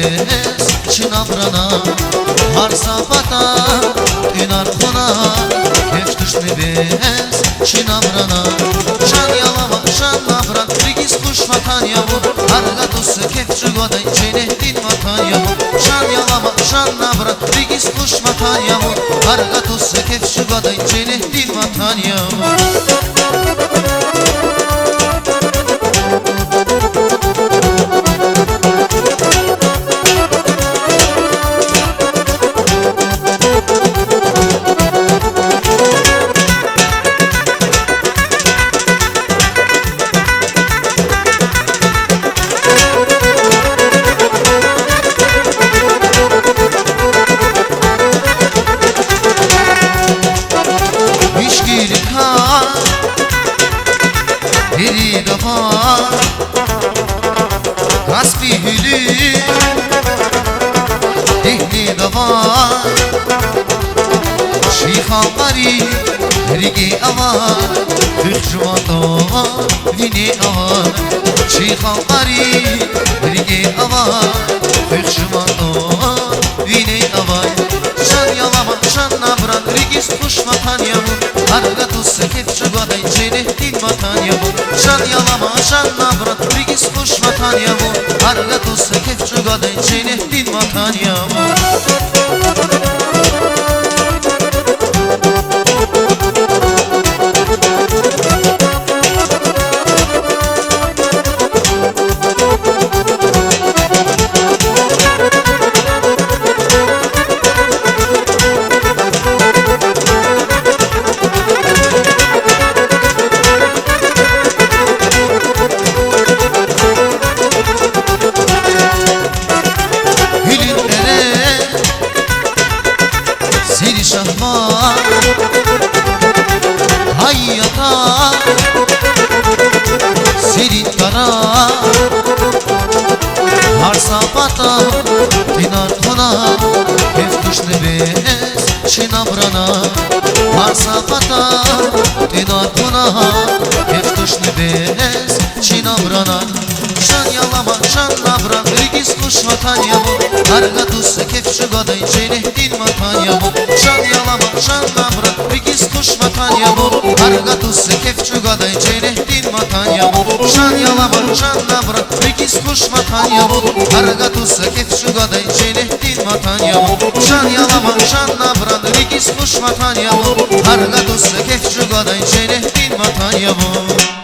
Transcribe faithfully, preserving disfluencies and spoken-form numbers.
бес чна абрана, гьар са пата тӀуьнар хъвана, кеф тушни бес чна абрана. Шан ялама, шан абран, рикӀиз хуш ватан я вун, гьар гатуз кеф чӀугвадай женнетдин ватан я вун. Шан ялама, шан абран, рикӀиз хуш ватан я вун, гьар гатуз кеф чӀугвадай женнетдин ватан я вун. Мишкирикай вирида авай, Каспи гьуьлуьн дегьнида авай, чи халкьарин рикӀе авай, хуьх жуван тӀвар вине авай, чи халкьарин рикӀе авай, хуьх жуван тӀвар вине авай. Шан ялама, шан абран, рикӀиз хуш ватан я вун, гьар гатуз кеф чӀугвадай женнетдин ватан я вун. Шан ялама, шан абран, рикӀиз хуш ватан я вун, гьар гатуз кеф чӀугвадай женнетдин ватан я вун. Гьуьлуьн эре сири шагьвар, гьай ятар сирин тарар, гьар са пата тӀуьнар хъвана, кеф тушни бес чна абрана, гьар са пата тӀуьнар хъвана, кеф тушни бес чна абрана. Шан ялама, шан абран, рикӀиз хуш ватан я вун, гьар гатуз кеф чӀугвадай женнетдин ватан я вун. Шан ялама, шан абран, рикӀиз хуш ватан я вун, гьар гатуз кеф чӀугвадай женнетдин ватан я вун. Шан ялама, шан абран, рикӀиз хуш ватан я вун, гьар гатуз кеф чӀугвадай женнетдин ватан я вун. Шан ялама, шан абран, рикӀиз хуш ватан я вун, гьар гатуз кеф чӀугвадай женнетдин ватан я вун.